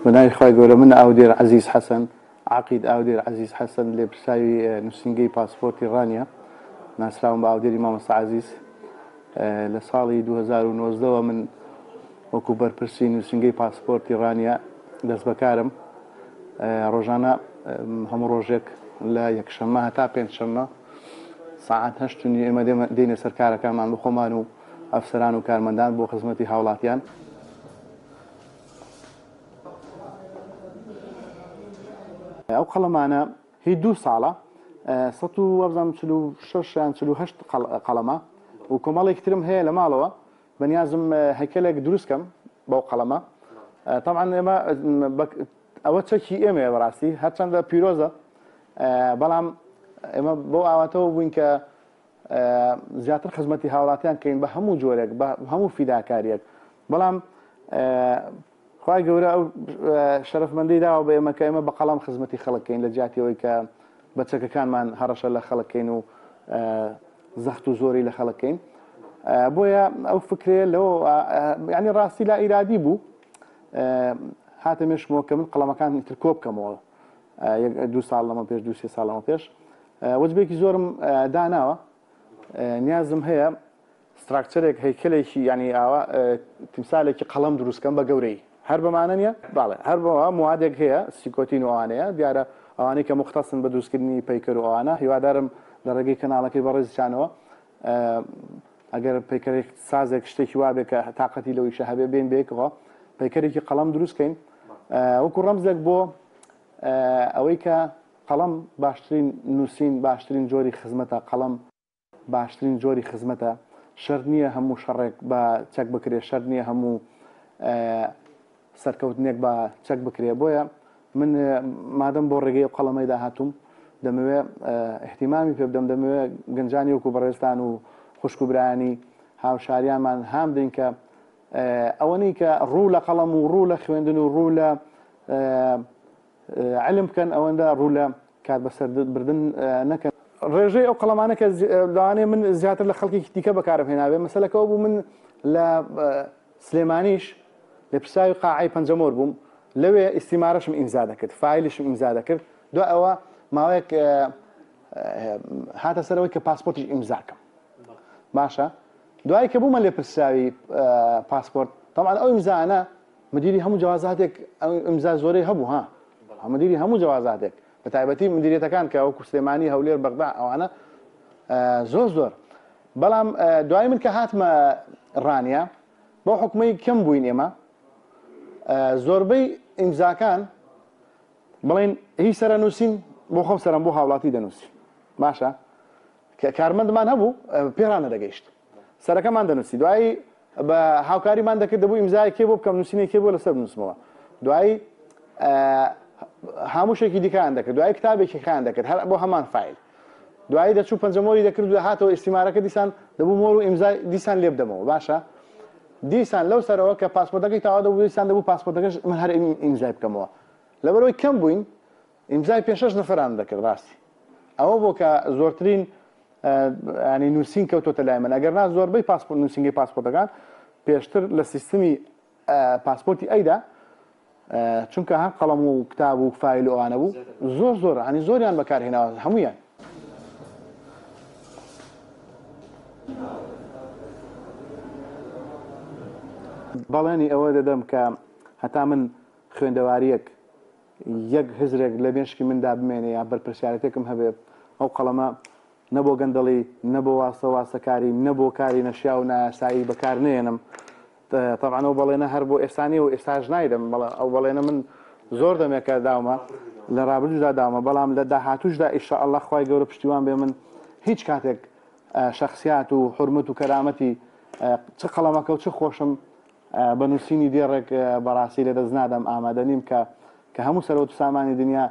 بە ناوی خوای گەورە من ئاودێر عەزیز حەسەن، عەقید ئاودێر عەزیز حەسەن، لێپرسراوی نووسینگەی پاسپۆرتی ڕانیە، ناسراوم بە ئاودێری مامۆستا عەزیز. لە ساڵی 2019 وە من وەکو بەرپرسی نووسینگەی پاسپۆرتی ڕانیە دەستبەکارم. ڕۆژانە هەموو ڕۆژێک لە یەکشەممە هەتا پێنجشەممە سەعات هەشت و نیو ئێمە دێینە سەر کارەکانمان بۆ خۆمان و ئەفسەران و کارمەندان بۆ خزمەتی هاوڵاتیان. ئەو قەڵەمانە هی دوو ساڵە، سەد و وابزانم 46 یان 48 قەڵەمە و کۆمەڵێکی ترم هەیە لە ماڵەوە، بەنیازم هەیکەلێک دروست کەم بەو قەڵەمە. تەبعەن ئێمە ئەوە چەکی ئێمەیە بەڕاستی، هەرچەندە پیرۆزە، بەڵام ئێمە بەو ئاواتەوە بووین کە زیاتر خزمەتی هاوڵاتیان کەین بە هەموو جۆرێک، بە هەموو فیداکاریەک، بەڵام خوای گەورە ئەو شەرەفمەندەی داوە بە ئێمە کە ئێمە بە قەڵەم خزمەتی خەڵک کەین لە جیاتی ئەوەی کە بە چەکەکانمان هەڕەشە لە خەڵک کەین و زەخت و زۆری لە خەڵک کەین. بۆیە ئەو فکرەیە لەوە یعنی ڕاستی لا ئیرادی بوو هاتە مێشکمەوە کە من قەڵەمەکان تر کۆ بکەمەوە دوو ساڵ لەمە پێش دوو سێ ساڵ لەمە پێش وەجبێکی زۆرم داناوە نیازم هەیە ستراکچەرێک هەیکەلێکی یانی ئاوا تیمسالێکی قەڵەم دروست کەم بە گەورەیی هەر بەمانە نیە؟ بەڵێ هەر بەوە موادێک هەیە سیکۆتین و ئەوانەیە دیارە ئەوانەی کە موختەسن بە دروستکردنی پەیکەر و ئەوانە هیوادارم لە ڕێگەی کەناڵەکەی بەڕێزتانەوە ئەگەر پەیکەرێک سازێک شتێکی وابێ کە تاقەتی لەو ئیشە هەبێ بێن بەیەکەوە پەیکەرێکی قەڵەم دروست کەین وەکو ڕەمزێک بۆ ئەوەی کە قەڵەم باشترین نووسین باشترین جۆری خزمەتە قەڵەم باشترین جۆری خزمەتە، شەرت نییە هەموو شەڕێک بە چەک بکرێ، شەرت نییە هەموو سەرکەوتنێک بە چەک بکرێ، بۆیە من مادەم بۆ ڕێگەی ئەو قەڵەمەیدا هاتووم دەمەوێ ئیهتیمامی پێ بدەم، دەمەوێ گەنجانی وەکو بەڕێزتان و خوشک و برایانی هاوشاریانمان هان بدەین کە ئەوەنەی کە ڕوو لە قەڵەم و ڕوو لە خوێندن و ڕوو لە علم بکەن ئەوەندە ڕوو لە کات بەسەر بردن نەکەن. ڕێژەی ئەو قەڵەمانە کە لەوانەیە من زیاتر لە خەڵکێکی دیکە بەکارم هێنابێ، مەسەلەکە ئەوە بوو من لە سلێمانیش لێپرسراوی قاعەی پەنجەمۆر بووم، لەوێ ئیستیمارەشم ئیمزا دەکرد، فایلیشم ئیمزا دەکرد، دوای ئەوە ماوەیەک هاتە سەر ئەوەی کە پاسپۆرتیش ئیمزا کەم. باشە دوای کە بوومە لێپرسراوی پاسپۆرت، تەبعەن ئەو ئیمزانە مدیری هەموو جەوازاتێک ئەو ئیمزا زۆرەی هەبوو ها مدیری هەموو جەوازاتێک بە تایبەتی مدیریەتەکان کە وەکو سلێمانی هەولێر بەغدا ئەوانە زۆر زۆر بەڵام دوای من کە هاتمە ڕانیە بەو حکومەی کەم بووین ئێمە زۆربەی ئیمزاکان بڵین هی سەرە نووسین بۆ خۆم سەرم بۆ هاوڵاتی دەنووسی باشە کە کارمەندمان هەبوو پێرانە دەگەیشت سەرەکەمان دەنووسی دوایی بە هاوکاریمان دەکرد دەبوو ئیمزای کێ بۆ بکەم نووسینی کێ بۆ لەسەر بنووسمەوە دوایی هاموشێکی دیکەیان دەکرد دوایی کتابێکی خیان دەکرد هەر بۆ هەمان فایل دوایی دەچوو پەنجەمۆری دەکرد و دەهاتەوە ئیستیمارەکە دیسان دەبوو مۆر و ئیمزای دیسان لێ بدەمەوە باشە دیسان لەو سەرەوە کە پاسپۆرتەکەی تەواو دەبوو دیسان دەبوو پاسپۆرتەکەش من هەر ئیمزای بکەمەوە لەبەرەوەی کەم بووین ئیمزای پێ شەش نەفەران دەکرد ڕاستی ئەوە بۆ کە زۆرترین ینی نووسین کەوتۆتە لای من ئەگەر نا زۆربەی پاسپۆرت نووسینگەی پاسپۆرتەکان پێشتر لە سیستمی پاسپۆرتی ئەیدا چونکە هەم قەڵەم و کتاب و فایل و ئەوانە بوو زۆر زۆر هەنی زۆریان بەکارهێناوە هەمویان. بەڵێنی ئەوە دەدەم کە هەتا من خوێندەواریەک یەک هزرێک لە مێشکی مندا بمێنێ یا بەرپرسیارێتێکم هەبێ، ئەو قەڵەمە نە بۆ گەندەڵی، نە بۆ واستە واستەکاری، نە بۆ کاری نەشیاو و نایاسایی بەکار نەیەنم. تەبعەن ئەو بەڵێنە هەر بۆ ئێستا نییە و ئێستاش نایدەم، بەڵێ ئەو بەڵێنە من زۆر دەمێکە داومە، لە ڕابردووشدا داومە، بەڵام لە داهاتووشدا ئیشائەڵا خوای گەورە پشتیوان بێ من هیچ کاتێک شەخسیات و حورمەت و کەرامەتی چ قەڵەمەکە و چ خۆشم بە نووسینی دێڕێک بەڕاستی لەدەست نادەم، ئامادە نیم کە کە هەموو سەرەوت و سامانی دنیا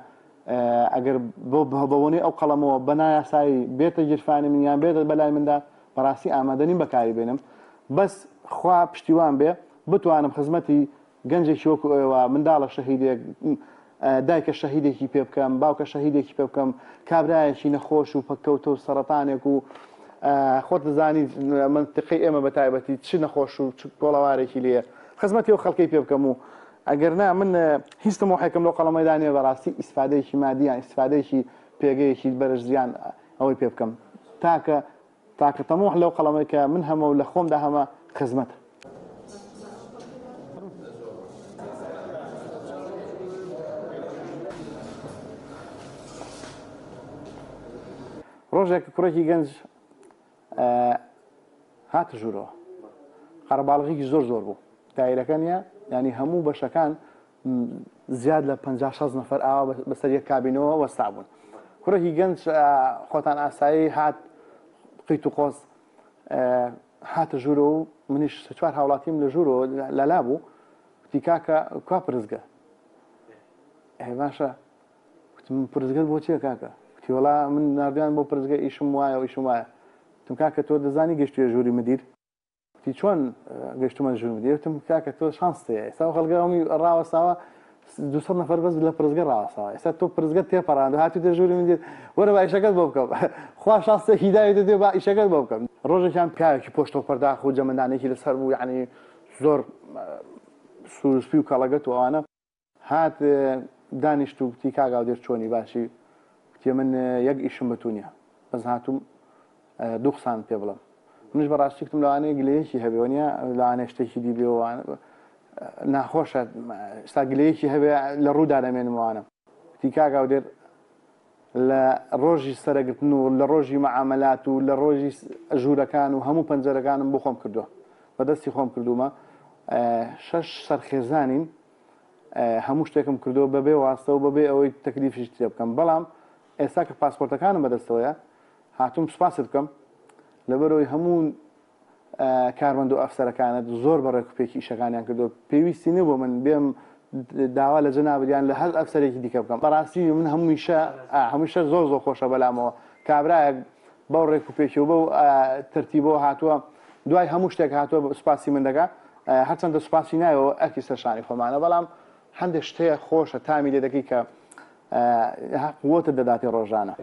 ئەگەر بۆ بەبۆنەی ئەو قەڵەمەوە بە نایاسایی بێتە گیرفانی من یان بێتە بەلای مندا بەڕاستی ئامادە نیم بەکاری بێنم بەس خوا پشتیوان بێ بتوانم خزمەتی گەنجێکی وەکو ئێوە منداڵە شەهیدێک دایکە شەهیدێکی پێ بکەم، باوکە شەهیدێکی پێ بکەم، کابرایەکی نەخۆش و پەککەوتە و سەڕەتانێک و خۆت دەزانی مەنتیقەی ئێمە بە تایبەتی چ نەخۆش و چ کۆڵەوارێکی لێیە، خزمەتی ئەو خەڵکەی پێ بکەم و. ئەگەر نا من هیچ تموحێکم لەو قەڵەمەدا نییە بەڕاستی ئیسفادەیەکی مادی یان ئیسفادەیەکی پێگەیەکی بەرز یان ئەوەی پێ بکەم تاکە تاکە تەموح لەو قەڵەمەی کە من هەمە و لە خۆمدا هەمە خزمەتە. ڕۆژێک کوڕێکی گەنج هاتە ژوورەوە قەرەباڵغێکی زۆر زۆر بوو دایرەکە نیە ینی هەموو بەشەکان زیاد لە 50 60 نەفەر ئاوا بەسەر یەک کابینەوە وەستا بوون کوڕێکی گەنج خۆتان ئاسایی هات قیت و قۆز هاتە ژوورەوە و منیش چوار هاوڵاتیم لە ژوورەوە لەلا بوو وتی کاکە کوا پرسگە ئێ باشە وتم پرسگەت بۆ چییە کاکە وتی وەڵا من ناردیان بۆ پرسگە ئیشم وایە و ئیشم وایە وتم کاکە تۆ دەزانی گەشتویە ژووری مدیر وتی چۆن گەشتومە ژووری مدیر وتم کاکە تۆ شانست هەیە ئێستا ئەو خەڵکە هەمووی ڕاوەستاوە 200 نەفەر بەس لە پرسگە ڕاوەستاوە ئێستا تۆ پرسگەت تێپەڕاند و هاتوویتە ژووری مدیر وەرە با ئیشەکەت بۆ بکەم خوا شانسێکی داویتە تێ با ئیشەکەت بۆ بکەم ڕۆژێکیان پیاوێکی پۆشتە و پەرداخ و جەمەدانێکی لەسەر بوو یعنی زۆر سوور و سپی و کەڵەگەت و ئەوانە هات دانیشت و گوتی کاک ئاودێر چۆنی باشی؟ گوتی من یەک ئیشم بە تو نیە بەس هاتووم دوو قسانت پێ بڵێم. منیش بە ڕاستی گوتم لەوانەیە گلەیەکی هەبێ وەنیە لەوانەیە شتێکی دی بێ و ناخۆشە ئێستا گلەیەکی هەبێ لە ڕوودا دەمێنمەوانە. گوتی کاک ئاودێر لە ڕۆژی سەرەگرتن و لە ڕۆژی مەعامەلات و لە ڕۆژی ژوورەکان و هەموو پەنجەرەکانم بۆ خۆم کردووە بە دەستی خۆم کردوومە شەش سەرخێزانین هەموو شتێکم کردووە بەبێ واستە و بەبێ ئەوەی تەکلیفیشت لێ بکەم بەڵام ئێستا کە پاسپۆرتەکانم بەدەستەوەیە هاتووم سوپاست بکەم لەبەرئەوەی هەموو کارمەند و ئەفسەرەکانت زۆر بە ڕێکوپێکی ئیشەکانیان کردووە پێویستی نەبوو من بێم داوا لە جەنابت یان لە هەر ئەفسەرێکی دیکە بکەم بەڕاستی من هەموویشە هەمووشە زۆر زۆر خۆشە بەلامەوە کابرایەک بەو ڕێکوپێکی و بەو تەرتیبەوە هاتووە دوای هەموو شتێک هاتووە سوپاسی من دەکا هەرچەندە سوپاسی نایەوە ئەرکی سەرشانی خۆمانە بەڵام هەندێک شت هەیە خۆشە تامی لێ دەکەی کە قوتت دەداتێ ڕۆژانە.